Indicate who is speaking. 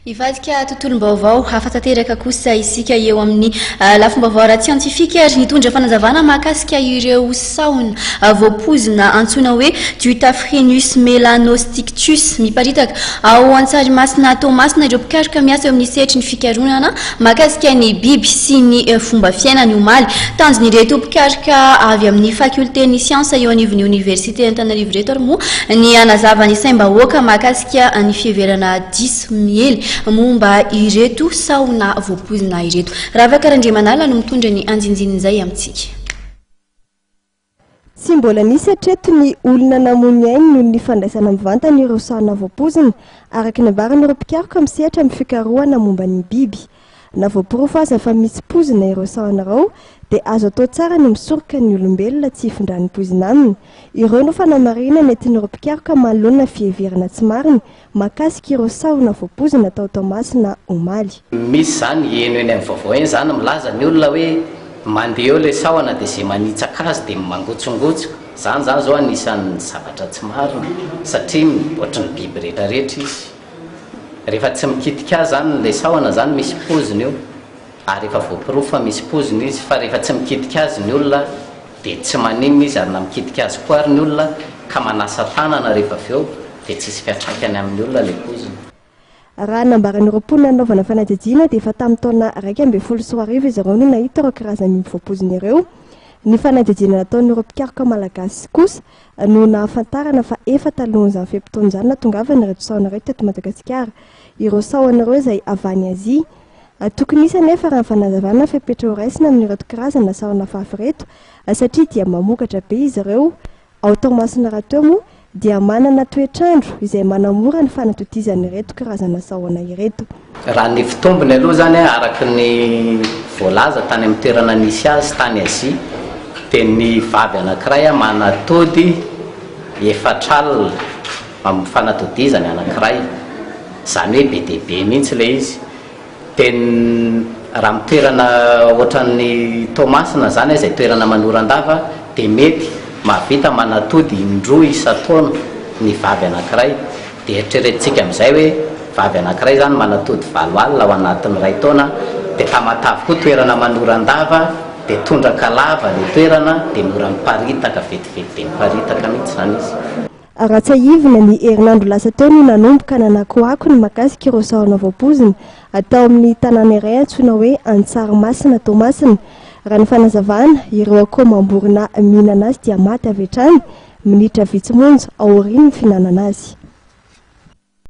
Speaker 1: Hivadika tontolom-baovao hafa tanteraka kosa isika eo amin'ny lafim-baovao ara-tsiantifika ary nitondra fanazavana mahakasika ireo sahona voapoizina antsoina hoe Deutafrenus melanostictus miparitaka ao Antsarimasina Toamasina ireo mpikaroka miasa eo amin'ny sehatry ny fikarohana mahakasika ny biby sy ny fomba fiainany omaly. Tanjon'ireto mpikaroka avy amin'ny fakiolten'ny siansa eo anivon'ny oniversite Antananarivo ireto ary moa ny hanazava ny saim-bahoaka mahakasika ny fiheverana diso miely momba ireto sahona voapoizina ireto. Ravaka Randriamanala no mitondra ny andindinin'izay amintsika.
Speaker 2: Tsy mbola nisy hatreto ny olona namoy ny ainy noho ny fandraisana mivantana ireo sahona voapoizina, araka ny ambaran'ireo mpikaroka misehatra amin'ny fikarohana momba ny biby. Na voaporofo aza fa misy poizina ireo sahona ireo, dia azo atao tsara ny misoroka ny olombelona tsy hifindran'ny poizina aminy. Ireo no fanamarihana nentin'ireo mpikaroka manoloana ny fiheverana tsy marina Mahakasika ireo sahona voapoizina tao Toamasina omaly.
Speaker 3: Misy izany heno eny amin'ny vaovao eny izany milaza ny olona hoe mandeha eo ilay sahona dia izay manitsaka azy dia mangotsongotso. Izany izany izao anisan'ny zavatra tsy marina satria ohatry ny biby rehetra rehetra izy. Rehefa tsy mikitika azy izany ilay sahona izany misy poizina io ary efa voaporofo fa misy poizina izy fa rehefa tsy mikitika azy ny olona dia tsy maninona izy ary na mikitika azy koa ary ny olona ka manasa tanana rehefa avy eo dia tsisy fiantraikany amin'ny olona ilay poizina.
Speaker 2: Raha nambaran'ireo mponina nanaovana fanadihadiana dia efa tamin'ny taona 2011 izy ireo no nahita ireo karazan'omby voapoizina ireo. Ny fanadihadiana nataon'ireo mpikaroka malagasy kosa no nahafantarana fa efa talohan'izany fe-potoana izany nahatongavana ireto sahona ireto teto Madagasikara. Ireo sahona ireo izay avy any Azia. Tokony hisy anefa raha ny fanazavana fepetra horaisina amin'ireto karazana sahona hafahafa ireto satria dia mamokatra be izy ireo Ao Toamasina rahateo moa dia manana toetr'andro izay manamora ny fanatodizan'ireto karazana sahona ireto.
Speaker 3: Raha ny fitombony aloha izany araka ny voalaza tany amin'ny toerana nisy azy tany Azia dia ny vavy anankiray manatody efatr'alina amin'ny fanatodizany anankiray, izany hoe be dia be mihitsy ilay izy. Dia raha amin'ny toerana ohatran'ny Toamasina izany izay toerana manoran-dava dia mety mahavita manatody indroa isan-taona ny vavy anankiray. Dia eritreretintsika amin'izay hoe vavy anankiray izany manatody 8 alina ao anatin'ny iray taona, dia Tamatave koa toerana manoran-dava dia tondraka lava ilay toerana dia mora miparitaka vetivety dia miparitaka mihitsy izany izy.
Speaker 2: Raha tsiahivina, ny herinandro lasa teo no nanomboka nanakoako ny mahakasika ireo sahona voapoizina tao amin'ny tanàna iray antsoina hoe Antsarimasina Toamasina. Raha ny fanazavana, ireo akoho amam-borona mihinana azy dia maty avy hatrany, minitra vitsy monja aorian'ny fihinanana azy.